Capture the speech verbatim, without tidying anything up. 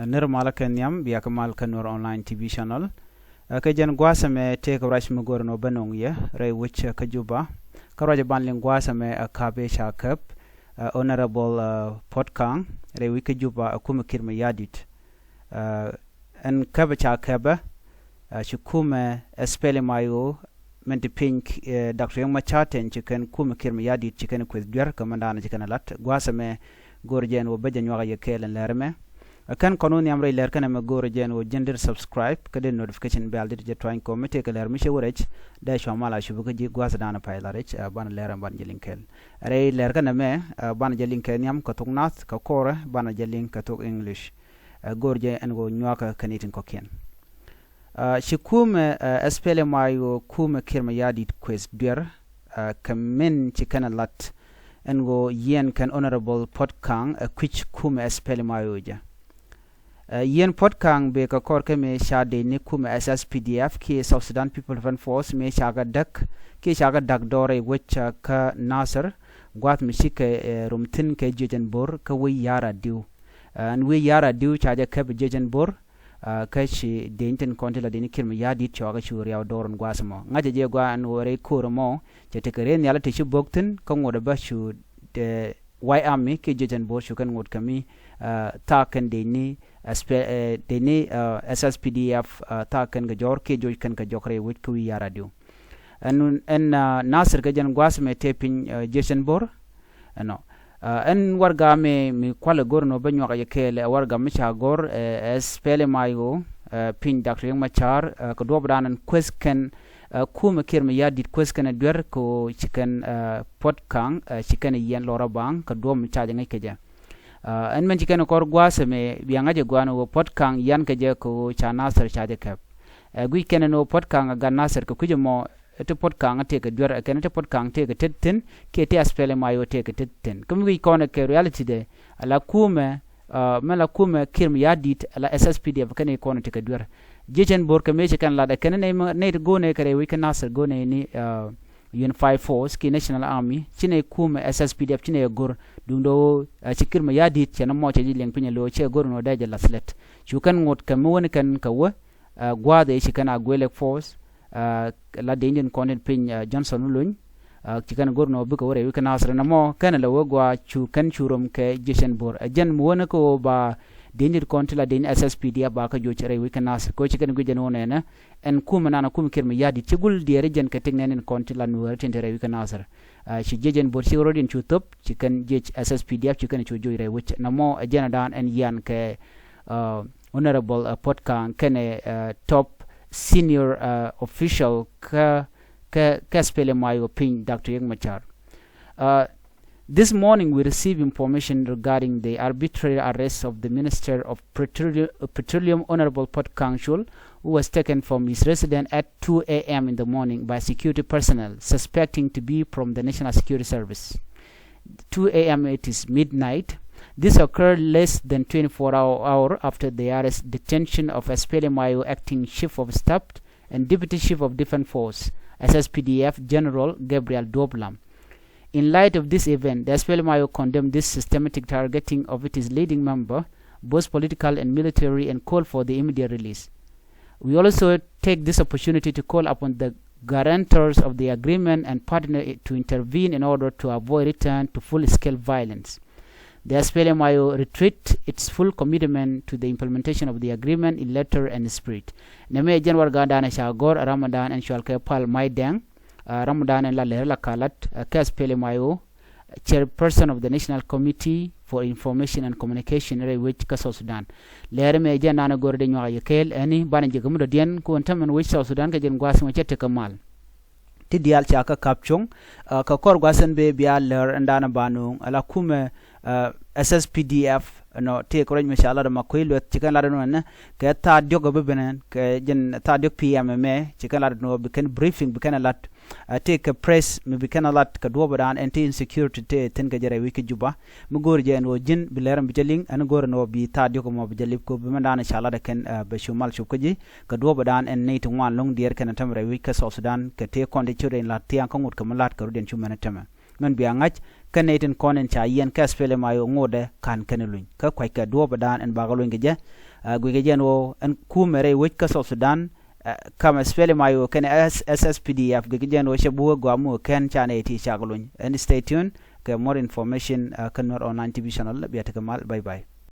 Nir malä kɛ nhiam bia kɛ mal kä Nuer Online T V channel. Ɛ, kɛ jɛn gua̱a̱th ɛmɛ tëëkɛ ruac mi go̱o̱rä nɔ bä nöŋ yɛ rɛy wec, ɛ, kä Juba. Kä ruac ɛ ban liŋ gua̱a̱th ɛmɛ ɛ ka̱p ëë ca käp, ɛ, Honorable, ɛ, Puot Kaŋ rɛy wec kä Juba, ɛ, kumɛ Kiir Mayardit. Ɛ, ɛn käp ëë ca käpɛ, ɛ, ci kumɛ S P L M I O min te piny, ɛ, Doctor Riek Machar Teny ci kɛn kumɛ Kiir Mayardit ci kɛn kueth duer kɛ mɛndan ci kɛn lat. Gua̱a̱th ɛmɛ go̱o̱rä jɛ ɛn ɣöö bä jɛ nyuak a yɛ kɛɛl ɛn lɛr ɛmɛ. Ɛ, kɛn kɔn wä nhiam rɛy lɛr kɛn ɛmɛ go̱o̱rä jɛ ɛn ɣöö ji̱n deri subscribe kä deri notification bell deri jɛ tuany kɔm mi tëëkɛ lɛr mi cɛ wä rɛc dee cua mal a cupä kä ji̱ gua̱a̱th dan pay la rɛc, ɛ, banɛ lɛr ɛn ban jɛ liŋ kɛɛl. Rɛy lɛr kɛn ɛmɛ, ɛ, banɛ jɛ liŋ kɛ nhiam kɛ thok nath kɛ kɔrɛ banɛ jɛ liŋ kɛ thok English. Ɛ, go̱o̱rä jɛ ɛn ɣöö nyuakä kɛ ni tin kɔ̱kiɛn. Ɛ, ci kumɛ, ɛ, S P L M I O kumɛ Kiir Mayardit kueth duer, ɛ, kɛ min ci kɛn ɛ lat ɛn ɣöö yiɛn kɛn Honorable Puot Kaŋ, ɛ, kui̱c kumɛ S P L M I O jɛ. Ɛ, yiɛn Puot Kaŋ bëë kɛ kɔr kä mëë ca dee ni kumɛ S S P D F kiɛ South Sudan People Defense Force mëë ca kɛ däk kiɛ ca kɛ da̱k dɔɔrɛ wec, ɛ, kä Nasir, gua̱a̱th mi cikɛ, ɛ, rom thi̱n kɛ jiec ɛn bo̱r kä wec ya̱r a diw. Ɛ, ɛn wec ya̱r a diw ca jɛ käp jiec ɛn bo̱r, ɛ, kä ci dee ni tin kɔn ti la dee ni Kiir Mayardit cɔakä cu riaw dɔɔr ɛn gua̱a̱th ɛmɔ. Ŋa̱cä jɛ gua̱a̱th ɛn ɣöö rɛy ko̱r ɛmɔ cɛ tekɛ rɛy nhial ti ci bo̱k thi̱n kä ŋot ɛ bä cu, ɛ, White Army kiɛ jiec ɛn bo̱r cu kɛn ŋot kɛ mi, ɛ, thaak kɛn dee ni, ɛ, spe-, ɛ, dee ni, ɛ, S S P D F, ɛ, thaak kɛn kɛ jɔr kiɛ joc kɛn kɛ jɔk rɛy wec kä wi̱i̱ ya̱r a diw. Ɛn, ɛn, ɛ, Nasir kɛ jɛn gua̱a̱th ɛmɛ tëë piny, ɛ, jiec ɛn bo̱r. Ɛnɔ. Ɛ, ɛn warɛga mi, mi kualɛ go̱r ɛn ɣöö bä nyuak a yɛ kɛɛl ɛ warɛga mi ca go̱r, ɛ, S P L M I O, ɛ, piny Doctor Riek Machar, ɛ, kɛ duɔ̱ɔ̱pdan ɛn kueth kɛn, ɛ, kumɛ Kiir Mayardit kueth kɛn ɛ duer kɛ ɣöö ci kɛn, ɛ, Puot Kaŋ, ɛ, ci kɛn ɛ yiɛn lɔrä baŋ kɛ duɔ̱ɔ̱p mi ca jɛ ŋäc kɛ jɛ. Ɛ, ɛn min ci kɛn ɛ kɔr gua̱a̱th ɛmɛ bia ŋa̱c ɛ gua̱a̱n ɣöö Puot Kaŋ yian kɛ jɛ kɛ ɣöö ca Nasir ca jɛ käp. Ɛ, guic kɛn ɛn ɣöö Puot Kaŋ ɛ gat Nasir kɛ kui̱c ɛmɔ, ɛ, ti Puot Kaŋ tëëkɛ duer, ɛ kɛn ti Puot Kaŋ tëëkɛ tet thi̱n kiɛ ti S P L M I O tëëkɛ tet thi̱n. Kä mi guic kɔn ɛ kɛ reality dɛ, ala kumɛ, ɛ, mɛ la kumɛ Kiir Mayardit, ala S S P D F kɛn i̱ kɔn tëëkɛ duer. Jiec ɛn bo̱r kɛ mëë ci kɛn lat ɛ kɛn nɛy mɛ, nɛy ti go̱o̱nɛ kɛ rɛy wec kä Nasir go̱o̱nɛ ni, ɛ, Unified Force kiɛ National Army, ci nɛy kumɛ S S P D F ci nɛy ɛ go̱r. Duundɛ ɣöö, ɛ, ci Kiir Mayardit cɛ nɔmɔ cɛ ji̱ liɛŋ piny ɛ lo̱o̱ cɛ go̱r ɛn ɣöö dee jɛ la̱th lät. Cu kɛn ŋot kɛ mi wäni kɛn kɛ wä, ɛ, gua̱a̱th ëë ci kɛn a Agwelek Force, ɛ, la dee ni tin kɔn tin piny, ɛ, Johnson Olony, ɛ, ci kɛn go̱r ɛn ɣöö bikɛ wä rɛy wec kä Nasir nɔmɔ kɛn ɛ lɛ wä gua̱a̱ cu kɛn cu rom kɛ jiec ɛn bo̱r. Ɛ jɛn mi wäni kä ɣöö ba dee ni tin kɔn ti la dee ni S S P D F ba kä joc rɛy wec kä Nasir. Kɛ ɣöö ci kɛn guic ɛn ɣöö nɛnɛ ɛn kumɛ nan ɛ kumɛ Kiir Mayardit ci gul diɛɛri jɛn kɛ tik nɛn in kɔn ti la Nuäär tin te rɛy wec kä Nasir. Ɛ, ci jiec ɛn bo̱r ci rɔ̱diɛn cu thöp ci kɛn jiec S S P D F ci kɛn cu joc rɛy wec. Nɔmɔ ɛ jɛn ɛ dan ɛn yian kɛ, ɛ, Honorable, ɛ, Puot Kaŋ kɛnɛ, ɛ, top senior, ɛ, official kä, kä, kä S P L M I O piny Doctor Riek Machar. Ɛ, this morning we received information regarding the arbitrary arrest of the Minister of Petrole-, Petroleum, Honorable Puot Kaŋ Chul, who was taken from his residence at two A M in the morning by security personnel suspecting to be from the National Security Service. Two A M, it is midnight. This occurred less than twenty-four hour, hour after the arrest, detention of S P L M I O acting chief of staff and deputy chief of defense force, S S P D F, General Gabriel Duop Lam. In light of this event, the S P L M I O condemned this systematic targeting of its leading member, both political and military, and called for the immediate release. We also take this opportunity to call upon the guarantors of the agreement and partner to intervene in order to avoid return to full-scale violence. The S P L M I O reiterate its full commitment to the implementation of the agreement in letter and spirit. Nɛmɛ jɛn warɛga dan ɛ ca gɔ̱r ɛ ram ɛ dan ɛn cual kɛ Pal Mai Dɛŋ, ɛ, ram ɛ dan ɛn la lɛr la kalat, ɛ, kɛ S P L M I O, chairperson of the National Committee for Information and Communication rɛy wec kä South Sudan. Lɛr mɛ jɛn dan ɛ gɔ̱r dee nyuak yɛ kɛɛl ɛni banɛ jɛ kɛ mi dɔ̱diɛn kɛ ɣöö ɛn tämɛ ɛn wec South Sudan kɛ jɛn gua̱a̱th mɛ cɛ tekɛ mal. Ti diaal ca kä kap cuɔ̱ŋ, ɛ, kɛ kɔr gua̱a̱th ɛn bee bia lɛr ɛn dan ɛ ba nööŋ ala kumɛ, ɛ, S S P D F, ɛnɔ tëëkɛ ruac mi ca lat ɛmɔ kui̱ luɛth ci kɛn lat ɛn wänɛ kɛ thaat diɔ̱k ɛ bi ben ɛn kɛ jɛn thaat diɔ̱k P M ɛmɛ ci kɛn lat ɛn wä bi kɛn briefing bi kɛn ɛ lat. Ɛ, tëëkɛ press mi bi kɛn ɛ lat kɛ duɔ̱ɔ̱p ɛ dan ɛn ti insecurity tëë thi̱n kɛ jɛ rɛy wec kä Juba. Mi go̱o̱r jɛ ɛn ɣöö ji̱n bi lɛr ɛn bi jɛ liŋ ɛn go̱o̱r ɛn ɣöö bi thaat diɔ̱k ɛmɔ bi jɛ lip kɛ ɣöö bi mɛn dan ca lat ɛ kɛn, ɛ, bɛ cu mal cop kä ji̱ kɛ duɔ̱ɔ̱p ɛ dan ɛn nɛy ti ŋuan lo̱ŋ diɛɛr kɛn ɛ tämɛ rɛy wec kä South Sudan kɛ tëë kɔn ti ci rɛy la̱t thia̱a̱ŋ kä ŋot kɛ mi la̱t kɛ rut ɛn cu mɛn ɛ tämɛ. min bia ŋa̱c kä nɛy tin kɔn in ca yiɛn kä SPLM-IO ŋotdɛ ka̱n kɛn luny kä kua̱ckɛ duɔ̱ɔ̱pdan in bakɛ luny kɛ jɛ. Guic kɛ jɛ ɛn ɣöö ɛn kumɛ rɛy wec kä South Sudan, kam SPLM-IO kɛnɛ SSPDF, guic kɛ jɛ ɛn ɣöö cɛ bukɛ gɔaa mi wä kɛn ca nɛy ti cak luny. Ɛn stay tuned kɛ more information kä Nuer Online T V channel. Bia tekɛ mal. Bye bye.